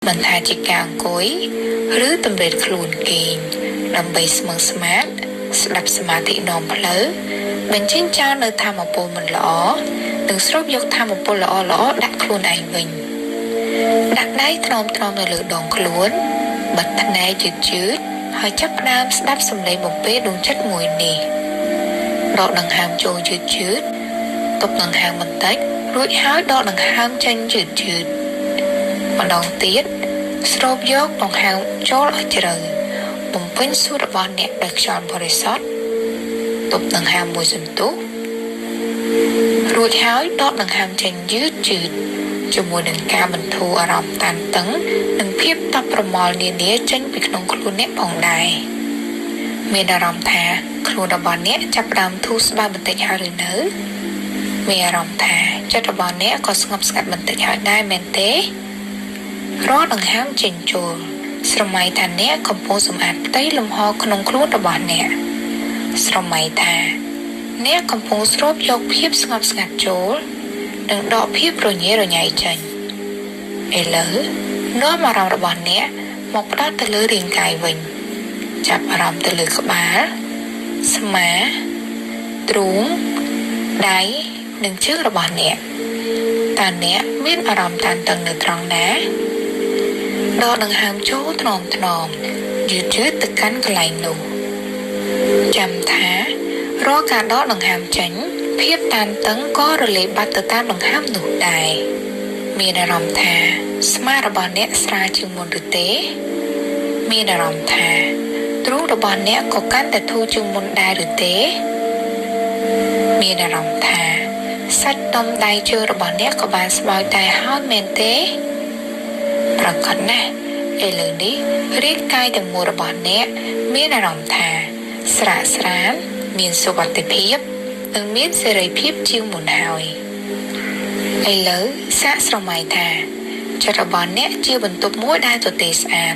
មិនថាជាការអង្គុយឬតម្រិតខ្លួនគេងដើម្បីស្មឹងស្មាតស្ដាប់សមាធិនាំផ្លូវបញ្ចេញចោលនៅធម៌ពលមិនល្អនិងស្រូបយកធម៌ពលល្អល្អដាក់ខ្លួនឯងវិញដាក់ដៃថ្នមថ្នមនៅលើដងខ្លួនបិទភ្នែកយឺតយឺតហើយចាប់ផ្ដើមស្ដាប់សំឡេងបំពេដួងចិត្តមួយនេះដកដង្ហើមចូលយឺតយឺតទប់ដង្ហើមបន្តិចរួចហើយដកដង្ហើមចេញយឺតយឺតម្ដងទៀតស្រូបយកដង្ហើមចូលឲ្យជ្រៅបំពេញសួតរបស់អ្នកដោយខ្យល់បរិសុទ្ធទប់ដង្ហើមមួយសន្ទុះរួចហើយដកដង្ហើមចេញយឺតយឺតជាមួយនឹងការបន្ធូរអារម្មណ៍តានតឹងនិងភាពតក់ប្រមល់នានាចេញពីក្នុងខ្លួនអ្នកផងដែរមានអារម្មណ៍ថាខ្លួនរបស់អ្នកចាប់ផ្ដើមធូរស្បើយបន្តិចហើយឬនៅមានអារម្មណ៍ថាចិត្តរបស់អ្នកក៏ស្ងប់ស្ងាត់បន្តិចហើយដែរមែនទេរាល់ដង្ហើមចេញចូលស្រមៃថាអ្នកកំពុងសម្អាតផ្ទៃលំហក្នុងខ្លួនរបស់អ្នកស្រមៃថាអ្នកកំពុងស្រូបយកភាពស្ងប់ស្ងាត់ចូលនិងដកភាពរញ៉េរញ៉ៃចេញឥឡូវនាំអារម្មណ៍របស់អ្នកមកផ្ដោតទៅលើរាងកាយវិញចាប់អារម្មណ៍ទៅលើក្បាលស្មាទ្រូងដៃនិងជើងរបស់អ្នកតើអ្នកមានអារម្មណ៍តានតឹងនៅត្រង់ណាដកដង្ហើមចូលថ្នមថ្នមយឺតយឺតទៅកាន់កន្លែងនោះចាំថារាល់ការដកដង្ហើមចេញភាពតានតឹងក៏រលាយបាត់ទៅតាមដង្ហើមនោះដែរមានអារម្មណ៍ថាស្មារបស់អ្នកស្រាលជាងមុនឬទេមានអារម្មណ៍ថាទ្រូងរបស់អ្នកក៏កាន់តែធូរជាងមុនដែរឬទេមានអារម្មណ៍ថាសាច់ដុំដៃជើងរបស់អ្នកក៏បានស្បើយដែរហើយមែនទេប្រកបណាស់ឥឡូវនេះរាងកាយទាំងមូលរបស់អ្នកមានអារម្មណ៍ថាស្រាកស្រានមានសុវត្ថិភាពនិងមានសេរីភាពជាងមុនហើយឥឡូវសាកស្រមៃថាចិត្តរបស់អ្នកជាបន្ទប់មួយដែលទទេស្អាត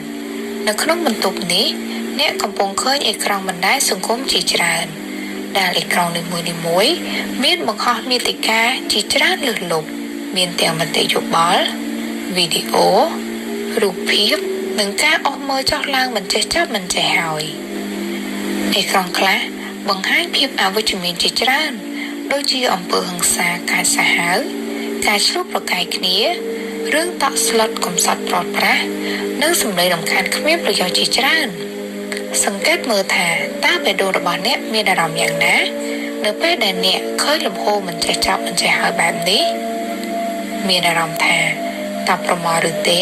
នៅក្នុងបន្ទប់នេះអ្នកកំពុងឃើញអេក្រង់បណ្ដាញសង្គមជាច្រើនដែលអេក្រង់នីមួយៗមានបង្ហោះមាតិកាជាច្រើនលើសលប់មានទាំងមតិយោបល់វីដេអូរូបភាពនិងការអស់មើលចុះឡើងមិនចេះចប់មិនចេះហើយអេក្រង់ខ្លះបង្ហាញភាពអវិជ្ជមានជាច្រើនដូចជាអំពើហិង្សាការសាហាវការឆ្លោះប្រកែកគ្នារឿងតក់ស្លុតកំសត់ព្រាត់ប្រាសនិងសម្លេងរំខានគ្មានប្រយោជន៍ជាច្រើនសង្កេតមើលថាតើបេះដូងរបស់អ្នកមានអារម្មណ៍យ៉ាងណានៅពេលដែលអ្នកឃើញលំហូរមិនចេះចប់មិនចេះហើយបែបនេះមានអារម្មណ៍ថាតបប្រមល់ឬទេ